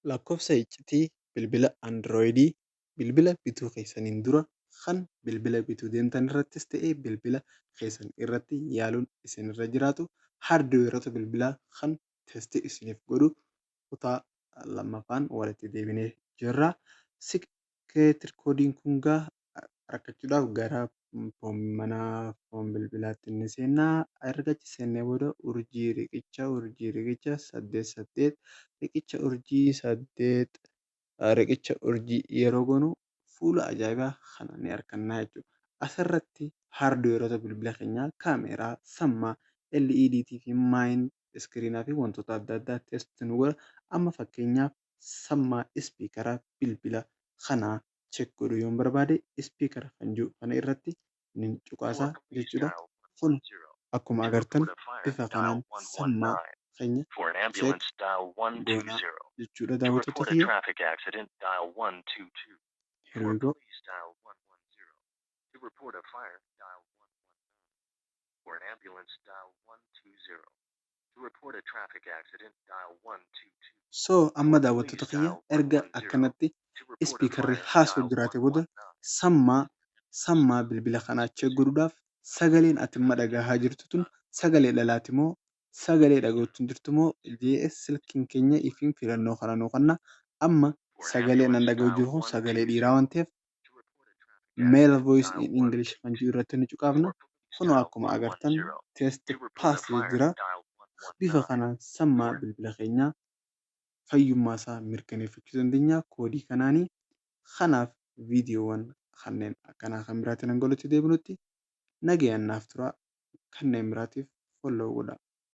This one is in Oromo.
Lakkoofsa iccitii bilbila Android bilbila bituu keessaniin dura kan bilbila bituu deemtan irrattis ta'ee bilbila keessan irratti yaaluun isinirra jiraatu, hardwareota bilbilaa kan test isiniif godhu kutaa lammaffaan walitti deebinee jirra. Secret koodiin kun gaa rakkachuudhaaf gara mana phone bilbilaatti ni seennaa. Erga achi seennee booda *riqicha *88 riqicha *8 riqicha* yeroo goonu fuula ajaa'ibaa kana ni argannaa jechuudha. Asirratti hardwareota bilbila keenyaa, kaameeraa, sammaa, LED fi main screenaa fi wantoota adda addaa test nu godha. Amma fakkeenyaaf sammaa speakera bilbila kanaa check godhuu yoon barbaade, speakera kan jiru kana irratti ni cuqaasaa jechuudha. Kun akkuma agartan bifa kanaan sammaa keenya check goonaa jechuudha, daawwattoota kiyya. Here we go. To report a fire, dial 119. For an ambulance, dial 120. To report a traffic accident, dial 122. So amma, daawwattoota kiyya, erga akkanatti speakerri haasoo jiraate booda sammaa bilbila kanaa check godhuudhaaf, sagaleen ati amma dhagahaa jirtu tun sagalee dhalaati moo sagalee dhaga'uutti jirtu moo jee silkiin keenya ifiin filannoo kana nuu kenna. Amma sagalee nan dhaga'u jiru kun sagalee dhiiraa waan ta'eef, male voice in English kan jiru irratti ni cuqaafna. Kunoo akkuma agartan test pass jira. Bifa kanaan sammaa bilbila keenyaa fayyummaa isaa mirkaneeffachuu dandeenya koodii kanaanii. Kanaaf viidiyoowwan kanneen akkanaa kan biraatiin hanga walitti deebinutti nagayaan naaf tura. Kanneen biraatiif follow godhaa.